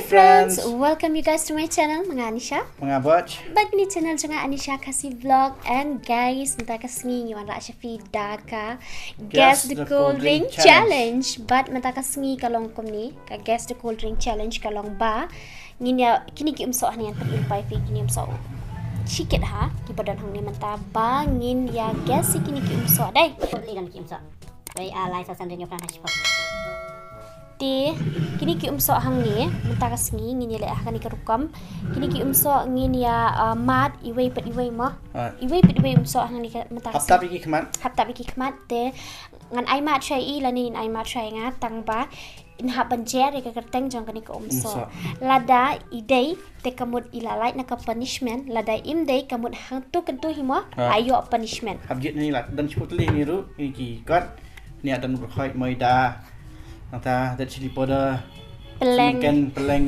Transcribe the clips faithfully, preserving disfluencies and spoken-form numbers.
Friends, welcome you guys to my channel. Ma nga Anisha. Ma nga Butch. Bad kane channel jong nga Anisha Khasi Vlog. And guys, mynta ka sngi ngi wanrah sha phi da ka Guess the Cold Drink Challenge. Bad mynta ka sngi ka long kumne, ka Guess the Cold Drink Challenge ka long ba ngin ïa, kine ki umsoh hangne, ngan pynpaw ïa phi kine ki umsoh. Shikit ha, kiba don hangne mynta ba ngin ïa guess ïa kine ki umsoh dei. Kine don ki umsoh. Wei, ah, lai, saw, san, hynriew, hynñiew, phra, hynñiewphew. Te kine ki umsoh hangne mynta ka sngi ngin ïa leh ha kane ka rukom. Kine ki umsoh ngin ïa, ah, mad iwei pat iwei mo. Ah. Iwei pat iwei umsoh hangne ka mynta ka sngi. Hap tap ïa ki khmat. Hap tap ïa ki khmat te ngan ai mad shuwa ïa i lane in ai mad shuwa ïa nga tang ba in hap ban jer ïa ka kyrteng jong kane ka umsoh. Umsoh. Lada i dei te ka mut i la lait na ka punishment, lada im dei ka mut hangto kynto hi mo, ah, la ïoh punishment. Hap jied ni la, don shiphew tylli ni ruh, ni ki kot, ni don ruh khoi, maida, nangta red chili powder, peleng. Sngewken, peleng.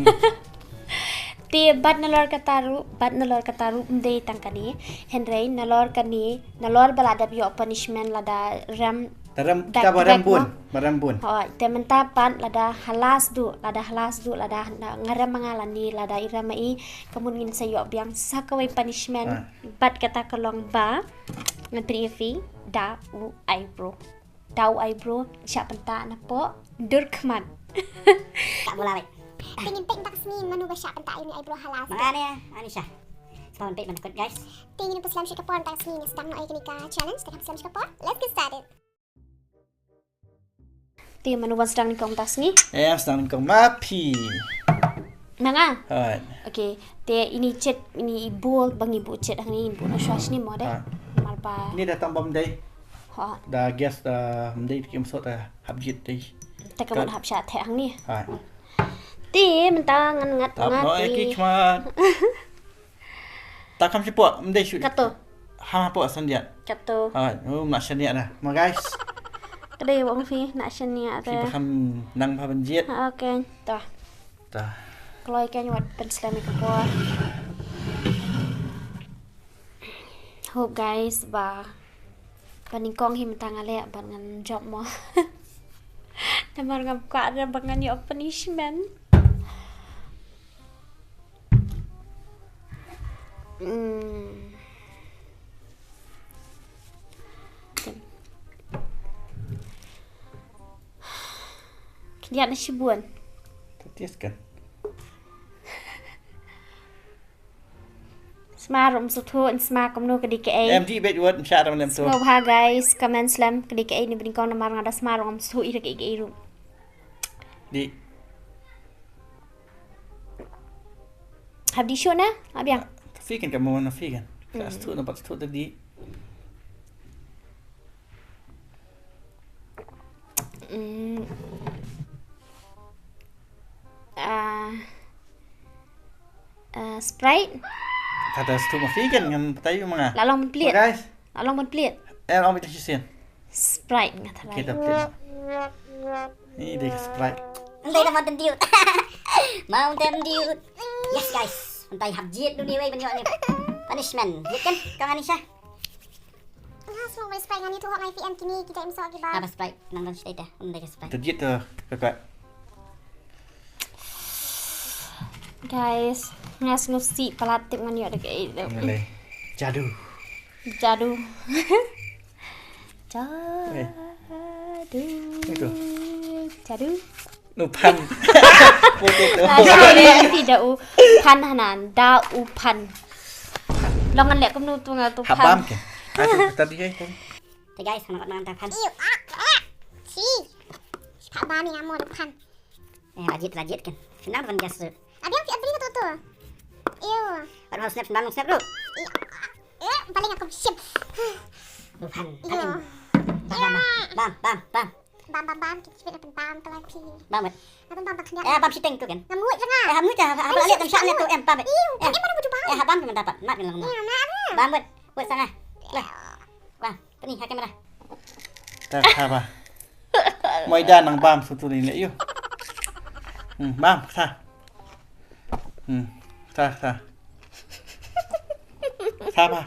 Te bad nalor kata ruh, bad nalor kata ruh, ym dei tang kane, hynrei nalor kane, nalor ba la dep ïoh punishment lada rem. Te rem, kita ba rem bun, ba rem bun. Hooid, te mynta pat lada ha last duh, lada ha last duh, lada nga rem ma nga lane, lada i rem ma i, ka mut ngin sa ïoh biang sa kawei punishment. Ah. Bad kata ka long ba ngan pyni ïa phi da u eyebrow. Da u eyebrow shah pynta na poh dur khmat. Ka mula wei. Te ngin peit mynta ka sngi mano ba shah pynta ïa u eyebrow ha last. Ma nga ne, Anisha. Sngewbha ban peit ban kut, guys. Te ngin pynslem sha ka por mynta ka sngi, ngin sdang noh ïa kane ka challenge, te ngin pynslem sha ka por. Let's get started. Te mano ban sdang nyngkong mynta ka sngi? Eh, sdang nyngkong ma phi. Ma nga? Hooid. Okay. Te ine i chet, ine i bowl ba ngi buh chet hangne, ngi buh noh shuwa shane mo dei. Hooid. Namar ba ine da tang bym dei. Hooid. Da guess da ym dei ki umsoh da hap jied dei. Te ka mut hap shah theh hangne. Hooid. Te mynta ngan ngat, tap ngat noh ïa ki khmat. Ta kham shapoh, ym dei shuh. Kato. Ha, hapoh san diat. Kato. Ha, oh, ym lah shaniah da. Ma guys. Ka dei ba ong phi, lah shaniah da. Phi ba kham nang ba ban jied. Ha, okay. Ta. Ta. Kloi kein wat pynslem ïa ka por. Hope guys ba, ba nyngkong hi mynta nga leh bad ngan jop mo. Namar ngam kwah re ba ngan ïoh punishment. Hmm. Khyndiat na shibun. Tatis kan. Sma ruh ym sngewthuh, yn sma kumno ka dei kaei. Em dih beit wad, ym shah ram lem tu. Sngewbha guys, comment slem ka dei kaei ne ba nyngkong namar nga da sma ruh ngam sngewthuh ïa kaei kaei ruh. Dih. Hap dih shuh na, hap biang. Ka phi kan ka mon na phi kan. Ka sngewthuh na pat sngewthuh ta dih. Mm. Ah. Ah, Sprite. Kata sngewthuh ma phi kan ngan batai ma nga. La long ban plied. Guys. La long ban plied. Eh, long bit shisien. Sprite nga tharai. Kita plied. Ni dei ka Sprite. Ym dei da Mountain Dew. Mountain Dew. Yes guys. Mynta hap jied duni wei ban ïoh ni punishment. Jied kan? Kong Anisha. Nga sngewbha Sprite, ngan ïathuh hok ngai phi em kine ki jait umsoh kiba. Haba Sprite nang don shatei te, ym dei ka Sprite. Te jied te ka ka. Guys, nga sngewsih palat tip ngan ïoh da kaei te. Ngan leh. Jadu. Jadu. Jadu. Itu. Jadu. U phan. Potato. Phi da u phan hanan, da u phan. Long ngan leh kumno tu nga tu phan. Habam ke. Aku tadi ai tu. Te guys, hangne ngan ta phan. Iu, ah, ah. Si. Habam ni amo phan. Eh, rajit, rajit kan. Senang phan gas tu. Abi yang abri tu tu. Iu. Baru snap, senang snap tu. Iu. Eh, paling aku sip. U phan. Iu. Phan. Bam, bam, bam. Bam, bam, bam, kita cuba dapat bam ke lagi. Bam, bet. Dapat bam, bam, kena. Eh, bam shiteng tu kan? Ngamut je ngah. Eh, ngamut je. Apa lihat tempat lihat tu, em, bam, bet. Iu, em, mana baju bam? Eh, bam, cuma dapat. Mat kan lang. Iya, mat. Bam, bet. Bet sana. Lah. Bam, tani, ha kamera. Tah, ha, bam. Moi dah nang bam sutu ni le, yu. Hmm, bam, tah. Hmm, tah, tah. Tah, bam.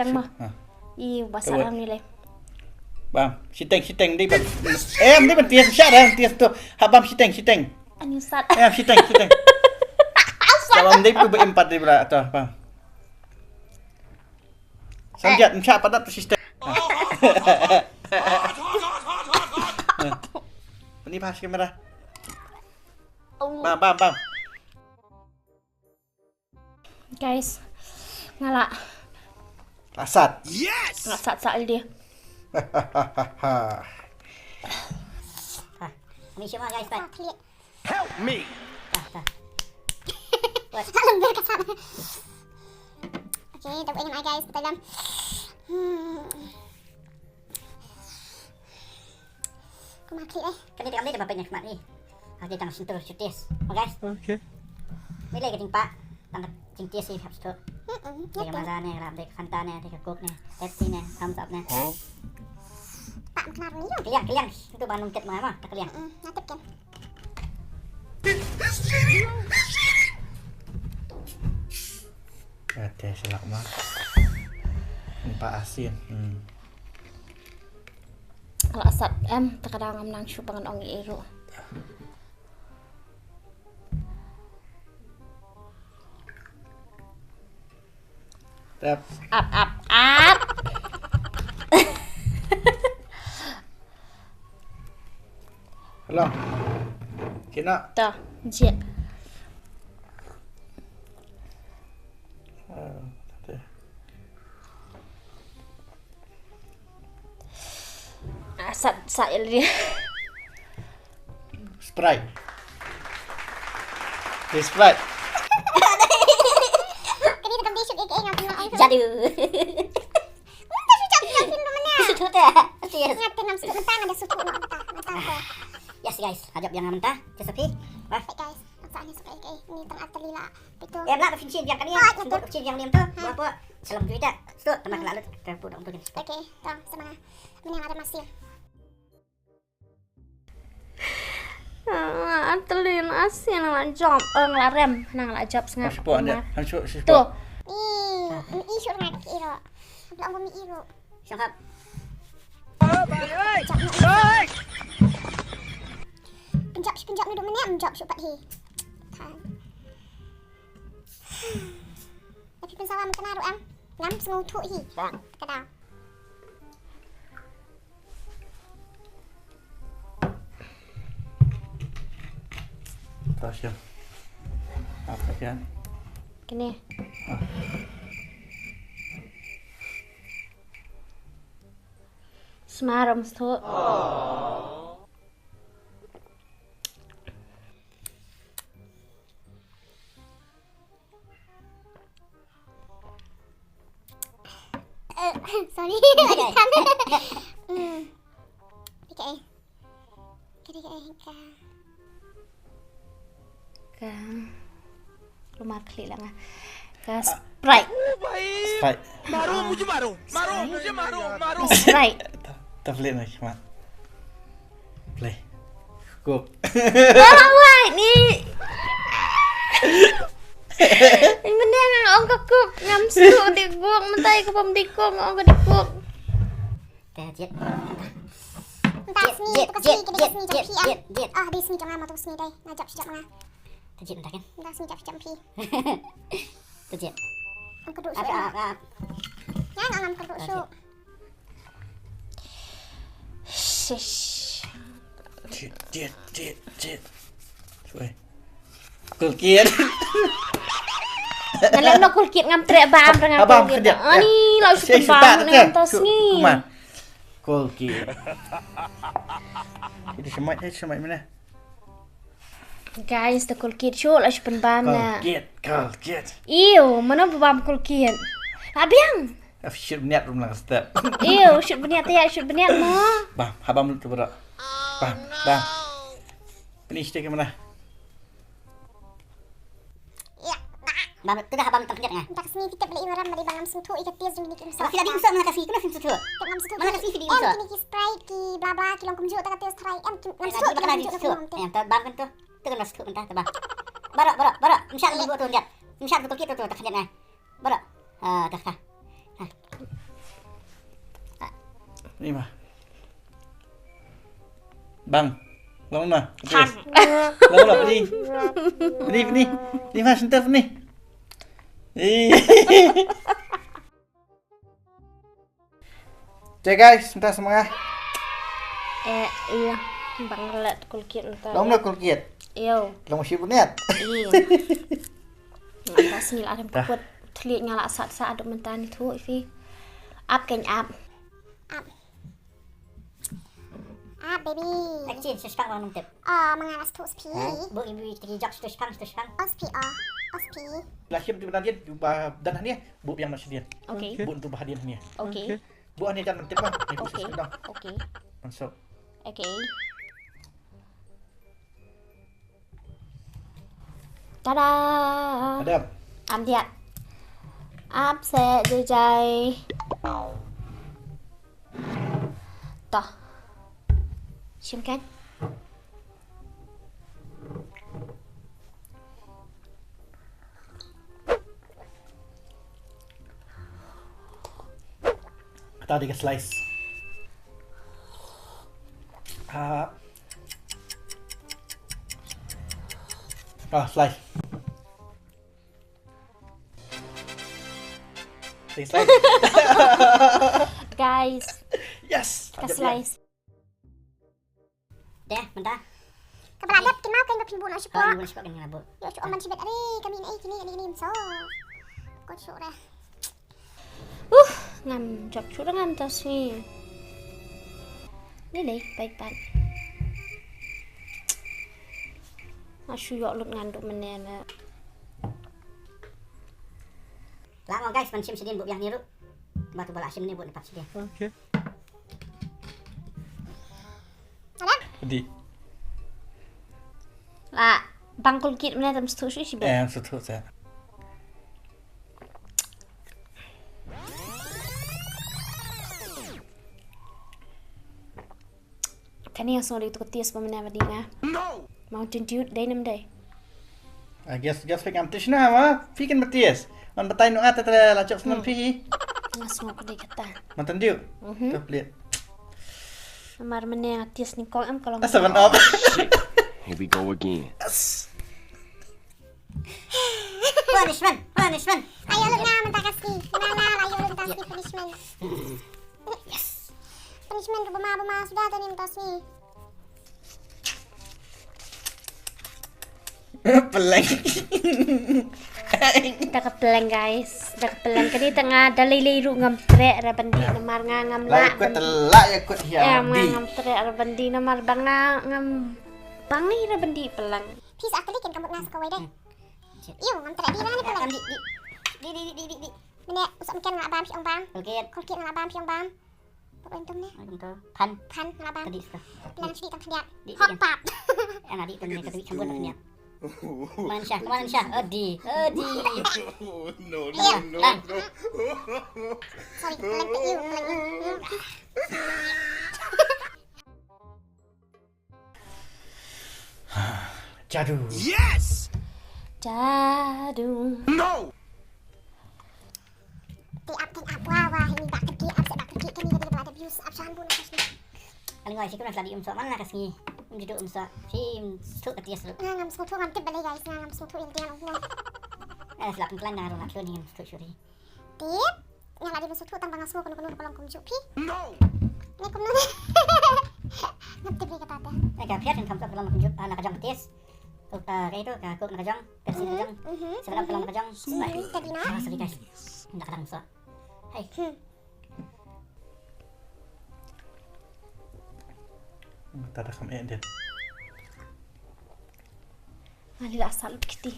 tang mo. Ha. I ba sat am ni le. Bam, shiteng, shiteng, dei ban. Em, dei ban tias, shat, em, tias tu. Ha, bam, shiteng, shiteng. Ani sat. Em, shiteng, shiteng. Sat. Bam, dei pu ba empat dei bra tu, bam. Sanjat, em, shat, padat tu shiteng. Ni pas kamera. Bam, bam, bam. Guys, nga la. Asat. Yes. Nga sat sa aldi. Ha. Kami semua guys, pat. Help me. Tah, tah. Lem ber ka sat. Okay, da buh ïa ngan ai guys, batai lem. Hmm. Kumar klik eh. Kane te kam dei ba peit na khmat hi. Hak dei tang shyntur shu taste. Ma guys. Okay. Me lei ka jingpah tang ka jingtaste hi hap shu. Hmm, hmm. Dei ka Mazda ne, lap dei ka Fanta ne, dei ka Coke ne, Pepsi ne, Thumbs Up ne. Pah, knar ni. Kylliang, kylliang. Itu ban nang tip ma, ma, ta kylliang. Hmm, nga tip kan. Ate shalak ma. Nampak asin. Hmm. Lah sat em, ta ka daw ngam nang shu ba ngan ong ïa i ruh. Tep. Ap, ap, ap. Hello. Kina. Ta, jied. Ah, tep. Ah, sat, sat ïa lade. Sprite. Dei Sprite. Kane te kam dei shoot ïa kaei, nga pynlong ong. Jadu. Mynta shu jap jap phin mynne. Shu jap te. Yes. Nga te ngam sngewthuh mynta, nga da sngewthuh noh mynta. Mynta ko. Yes guys, ha jop ïa nga mynta. Te sa phi. Wah. Hey guys, sa ni sa kaei kaei. Ni tang artylli la. Pito. Em la, phin shin biang kane. Ah, ya, shin biang kane tu. Ha. Buat apa? Salam juita. Stop, teman la lut. Ka pu dong tu kan. Okay, tang sama. Mynne nga da masin. Ah, artylli, asin, nga la jop, eh, nga la rem, nga la jop sngap. Shu pok ande, han shu, shu pok. Tu. Ih, i shu rnga ki iro. Bla ong mi iro. Sngap. Jop ni. Pynjop, pynjop ni du minit, jop shu pat hi. Than. Tapi pynsawa mynta ruh em. Ngam sngewthuh hi. Ka daw. Tang sha. Apa sha? Kane. Ah. Sma ram sthu. Eh, sorry. Hmm. Okay. Okay, okay, okay. Ka, ka, kumar khlieh lang ah. Ka Sprite. Sprite. मारो मुझे मारो, मारो मुझे मारो, मारो. Ka Sprite. Ta, ta play na khmat. Play. Coke. Wah, wah, ni. Ni mynne nga ong ka Coke, ngam sngewthuh dei Coke, mynta ka bym dei Coke, nga ong ka dei Coke. Te jied. Mynta sngi, jied, tu ka sngi, jied, ka dei ka sngi jong phi, eh. Jied, jied. Ah, dei sngi jong nga, ma tu ka sngi dei. Nga jop shi jop nga. Te jied mynta kan. Mynta sngi jop shi jop phi. Te jied. Ngam kyrduh shuh. Ap, ap, ap. Nga ngam kyrduh shuh. Shish. Jied, jied, jied, jied. Shuai. Cool Kid. Nga leh noh Cool Kid ngam treh bam, ngam treh bam. Ani la shu pynbam ne mynta sngi. Cool Kid. Ito shamai, eh, shamai mana? Guys, the Cool Kid shu la shu pynbam na. Cool Kid, Cool Kid. Iyo, mano ba bam Cool Kid? La biang. Ap shit bniat rum lang step. Iyo, shit bniat ya, shit bniat mo. Bam, ha bam tu bro. Bam, bam. Finish take mana? Ïa. Bam, tu dah bam tang pynjat nga. Dak sni kita beli iwaram mari bang ngam sngewthuh ika tis jong ni kim. Apa sih tadi usah mana kasih? Kenapa sih tu? Ngam sngewthuh. Mana kasih video usah? Em kini ki Sprite ki bla bla ki long kumjuh ta ka tis tharai. Em ngam sngewthuh. Em ta bam kan tu. Tu kan ngam sngewthuh mentah ta bam. Baroh, baroh, baroh. Mshat ni buat tu njat. Mshat tu kit tu tu tak njat nga. Baroh. Ah, dah, dah. Ha. Ni mah. Bang. Long mah. Terus. Long mah ni. Ni ni. Ni mah sentar ni. Ih. Te guys, mynta sa ma nga. Eh, iya. Bang let Cool Kid mynta. Long na Cool Kid. Iyo. Long shi bniat. Iya. Mynta sngi la rem kut. Thli nga la sat sa aduk mynta ni thu ifi. Ap keng ap. Ap. Ah, baby. Action, shu shkang ba ngam tip. Oh, ma nga la sdang spi. Buh ïa ki jok shu shkang, shu shkang. Oh, spi, oh. Oh, spi. La shim tu ba dien, ba dang hangne, buh biang noh sha dien. Okay. Okay. Buh tu ba dien hangne. Okay. Okay. Buh hangne kan ngam tip ba. Eh, buh shu shkang dong. Okay. Masuk. Okay. Tada! Adam. Am diat. Am se jai jai. Toh. Shim kan? Kata dei ka slice. Ah. Ah, slice. Dei slice. Guys. Yes. Ka slice. Deh, mynta. Ka ba la dep kin mau kan ba phin buh noh shuh. Ka ba phin buh noh shuh kan nga buh. Ïoh shuh man shibit, are, ka mih ei kine kine kine mynta. Kot shuh re. Uh, ngam jop shuh re ngam ta sngi. Ni lei, bai pat. Nga shu ïoh lut ngan duh mynne na. Lah mo guys, ban shim shadien buh biang ni ruh. Ba tu ba la shim ni buh ni pat shadien. Okay. Di. La bang kul kit mena tam suthu shu shi be. Eh, suthu sa. Kani yang song dei tu ketis pemena ba di nga. Mountain Dew dei nem dei. Ah, gas, gas pik am tishna ma, pik in matis. Man batai nu ata tara lachok semen phi. Nga sngok dei kata. Mountain Dew. Mhm. Tablet. Namar mene nga tis ni kong em kolong. Ah, seven up. Here we go again. Yes. Punishment, punishment. Ayo lu nga mynta ka sngi. Nga la ayo lu mynta sngi punishment. Yes. Punishment ka bama bama suda tani mynta sngi. Peleng. Da ka peleng guys, da ka peleng kadi tanga da lei lei ruh ngam treh ra bandi namar nga ngam la. Lai kut la ya kut ya. Em nga ngam treh ra bandi namar ba nga ngam bangi ra bandi peleng. Pis akali ken kamut nas kawai deh. Iyo ngam treh di ra ni peleng. Di di di di di di. Mene usap meken nga bam piong bam. Kolkit. Kolkit nga bam piong bam. Pok entum ne. Entum. Phan. Phan nga bam. Tadi suka. Pelan sidi tang khniat. Di, di, hok pap. Ana di tang ne tadi sambut khniat. Mansha, mansha. Odi, odi. No, no, no, no. Sorry, pelan tak you, pelan you. Jadu. Yes! Jadu. No! Te ap kan ap wa wa ini bak terki ap se bak terki kani kani bak abuse ap shan bu na kasni. Ani ngoi sikun asla di umso man na kasni. Um jidu umso. Sim suk kati aslu. Nga ngam sngewthuh ngam tip balei guys nga ngam sngewthuh yang tiang umno. Eh slap ngklan na runa klun ngam sngewthuh shuri. Tip, nga la dei ban sngewthuh tang ba nga sngew kano kano ka long kumjuh phi. No. Ne kumno ne? Ngam tip ri kata te. Eh ka phiat kan kam ka long kumjuh, ah, na ka jong ka tis. Ka, ka itu ka kuk na ka jong, Pepsi na ka jong. Mhm. Seven Up ka long na ka jong. Mhm. Sorry guys. Nda ka dang so. Hai. Hmm. Tada kam eh dia. Nga la sal kiti.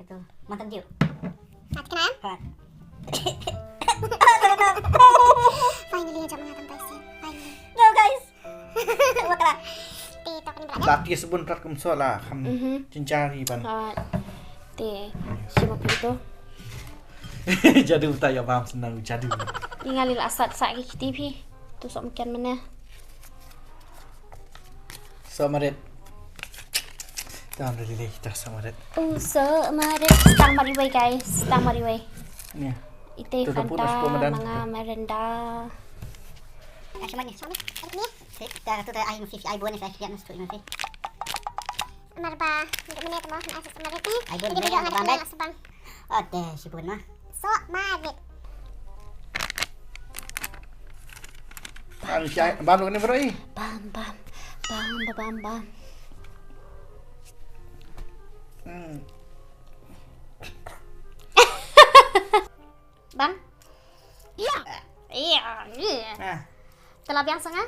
Gitu. Mountain Dew. Hot kenam? Hot. Finally, ngam jam nga tam guys. Finally. No guys. Bakla. Ti tok ni bla. Lati sebun prat kum so la kham. Mhm. Jinjari ban. Hot. Te, sima pito. Jadu ta ya bam senang jadu. Ni ngalil asat sa ki kiti phi. Tu sok meken mene. So marit. Tang dari leh kita so marit. Oh, so marit. Tang mari wei guys. Tang mari wei. Ni. Ite tu Fanta, manga merenda. Ayo mana? Ni. Kita tu dah air mesti air buah ni saya lihat mesti mesti. Mar ba, ngi mene tamo na sa marit ni. Ai bun. Ngi mene nga bang. Ode, si bun ma. So marit. Bam shai, bam lo ni bro i. Bam bam. Bam bam bam. Hmm. Bang? Iya. Iya. Iya. Ah. Te la biang sa nga?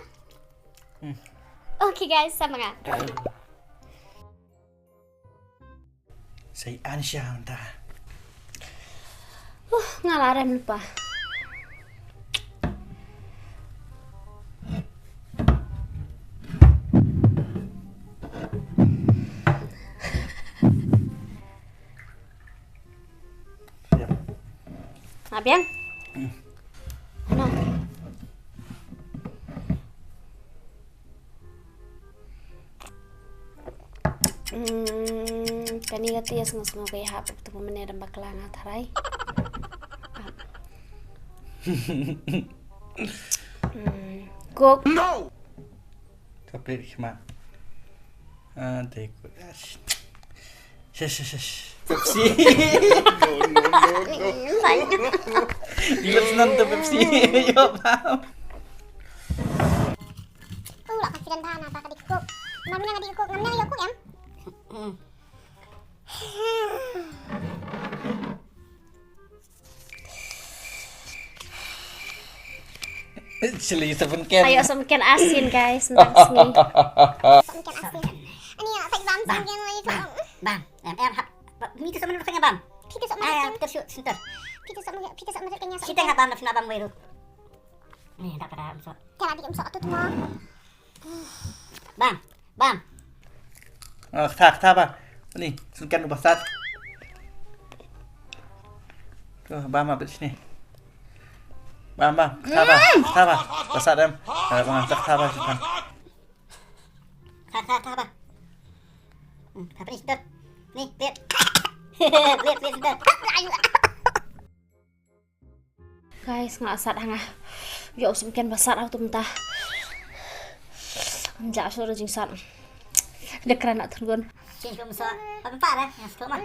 Hmm. Okay guys, sa ma nga. Sa i Ansha mynta. Uh, nga la rem lypa. Yep. Nga biang? Hmm. Ano? Hmm, kane ka te sngew sngew ka ïahap, to mynne dang bakla nga tharai. Hmm, kok. No! Ka peit khmat. Ah, dei kut. Shish, shish, shish. Pepsi. No, no, no, no. Di lep snan to Pepsi. Yo, pam. Oh, la confident bha na ba ka dei kok. Mar mynne nga dei kok, ngam nang ïoh kok em. Chili sa pynken. Ayo sa pynken asin guys, mynta ka sngi. Sa pynken asin. Ani ya, sa bam sa pynken lagi. Bam, bam. Em, em, hap. Ba-, mi tu sa mynken bam. Phi tu sa mynken. Ayo, ter shoot center. Phi tu sa mynken, phi tu sa mynken ya. Siteng hap bam, na bam wei tu. Ni, dak pada em so. Tiada di em so tu tu mo. Bam, bam. Ah, ktha, ktha bam. Ni, sngewthuh ba sat. Tu bam ma bit sini. Bam, bam, ktha bam, ktha bam. Ba sat em. Eh, bam, ktha, ktha bam, ktha. Ktha, ktha, ktha bam. Hmm, ktha ni, sdot. Ni, bit. Bit, bit, sdot. Guys, nga sat ha nga. Ïoh sngewthuh ba sat ha u tum ta. Ngam jah shuh da jingsat. Da kren na thurgon. Change ka umsat. Apa pa dah? Yang satu mah.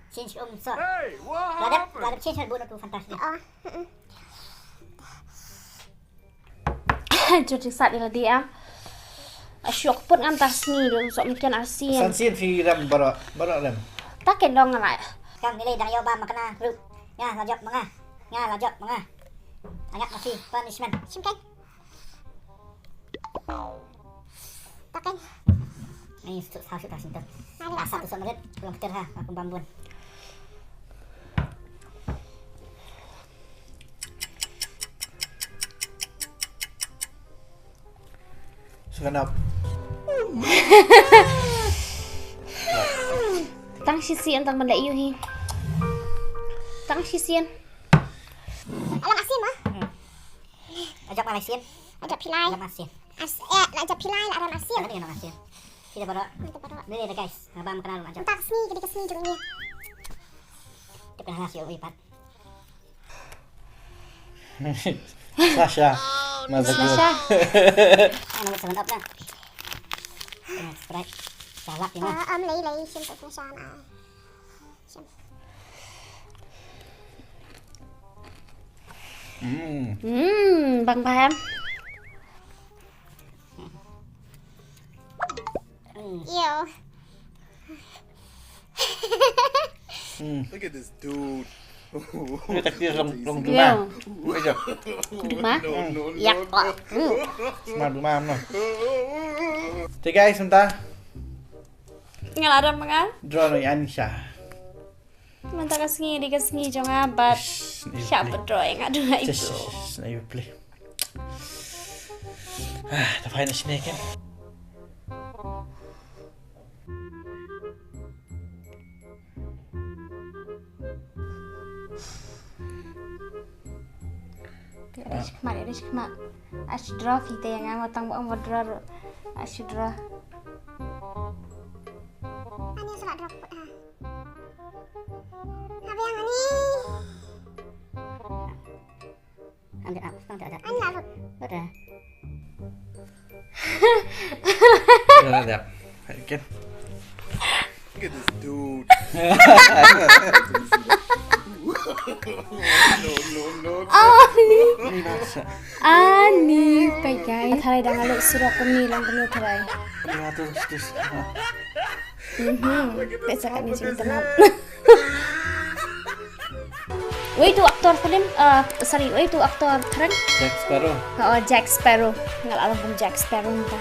Change ka umsat. Hey, what happened? Ladap, ladap change buat tu fantastic. Ah, mm-mm. Jur jingsat ïa lade am. Ashiok put ngam ta sngi dang sok mynken arsien. San sien phi rem baroh, baroh rem. Ta ken dong ngai. Kam nilai dang ïoh bam ma kane ruh. Nga la jop ma nga. Nga la jop ma nga. Angap ma phi punishment. Shim ken. Ta ken. Ni suk sa suk ta shin ta. Nani. Asa tu sok merit. Belum keter ha. Aku bambun. Sukan ap. Tang shisien tang ban leh ïu hi. Tang shisien. Alam asin ma? Hmm. Ajak Malaysian. Ajak pilai. Alam asin. As, eh, la ajak pilai, la aram asin. Tadi kena asin. Kita baru. Kita baru. Ni deh guys, abang kenal ajak. Entar sini, kita ke sini dulu ni. Kita pernah nasi ubi pat. Sasha. Masa Sasha. Ano, seven up na. Sprite. Salak ini. Ah, am lei lei, shim tu Sasha na. Shim. Hmm. Hmm, bang paham. Yo. Hmm. Look at this dude. Ni tak kira long long duma. Yo. Aja. Duma? No, no, no, ya. No. Hmm. Sama duma no. Tiga ai sebentar. Ngalaram nga. Draw no yan sha. Mynta ka sngi dei ka sngi jong nga bad shah pynroi nga duna i bro. Shh, shh, shh, na yu play. Ah, ta fine shne ken. Ri shkma, ri shkma. Ash draw ki te nga ma tang ba ong ba draw. Ash draw. Ani sa draw put ha. Habang ani. Ambil apa? Ambil ada. Ani larut. Udah. Udah ada. Oke. Look at this dude. No, no, no, no. Ani. Ani, kai kai. Tharai dang alok surok kuni lang kuni tharai. Ya, terus, terus. Mhm. Pesa kat ni sini tenang. Wei tu aktor film, uh, sorry, wei tu aktor kren. Jack Sparrow. Oh, Jack Sparrow. Nga la ong Jack Sparrow mynta.